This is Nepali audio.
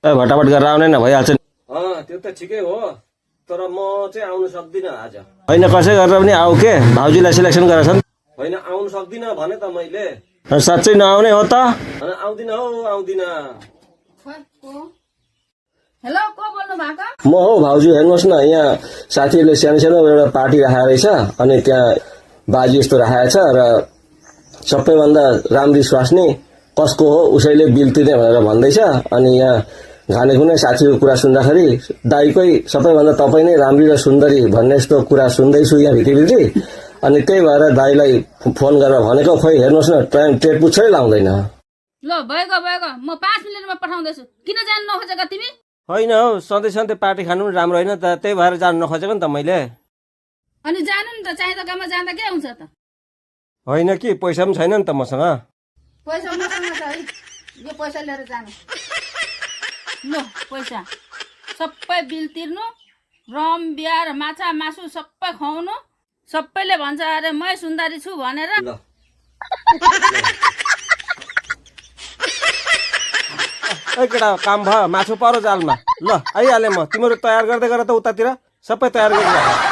भटाभट गरेर आउने न भइहाल्छ। त्यो त ठिकै हो, तर म चाहिँ आउनु सक्दिनँ आज। होइन कसै गरेर पनि आऊ के, भाउजूलाई सिलेक्सन गरेर छन्। होइन आउनु सक्दिनँ भने त मैले। साँच्चै नआउने हो त? आउँदिनँ हौ, आउँदिनँ। हेलो, को बोल्नु भएको? म हो भाउजू, हेर्नुहोस् न यहाँ साथीहरूले सानो सानो एउटा पार्टी राखेको रहेछ, अनि त्यहाँ बाजी यस्तो राखेको छ र सबैभन्दा राम्री स्वास्नी कसको हो उसैले बिल तिर्ने भनेर भन्दैछ। अनि यहाँ घाने कुनै साथीको कुरा सुन्दाखेरि दाईकै सबैभन्दा तपाईँ नै राम्री र सुन्दरी भन्ने यस्तो कुरा सुन्दैछु यहाँ भित्री। अनि त्यही भएर दाईलाई फोन गरेर भनेको, खोइ हेर्नुहोस् न टाइम टेट पुच्छै लाउँदैन। ल भएको म 5 मिनेटमा पठाउँदैछु। किन जानु नखोजेका तिमी? होइन हौ, सधैँ सधैँ पार्टी खानु पनि राम्रो होइन त, त्यही भएर जानु नखोजेको नि त मैले। अनि जानु नि त, चाहिँदा काममा जाँदा के हुन्छ त? होइन कि पैसा पनि छैन नि त मसँग। पैसा मसँग छ है, यो पैसा लिएर जानु। ल पैसा सबै बिल तिर्नु, रम बिहा र माछा मासु सबै खुवाउनु। सबैले भन्छ अरे मै सुन्दरी छु भनेर। ए केटा, काम भयो, मासु परो जालमा। ल आइहालेँ म, तिमीहरू तयार गर्दै गर त उतातिर, सबै तयार गर्दै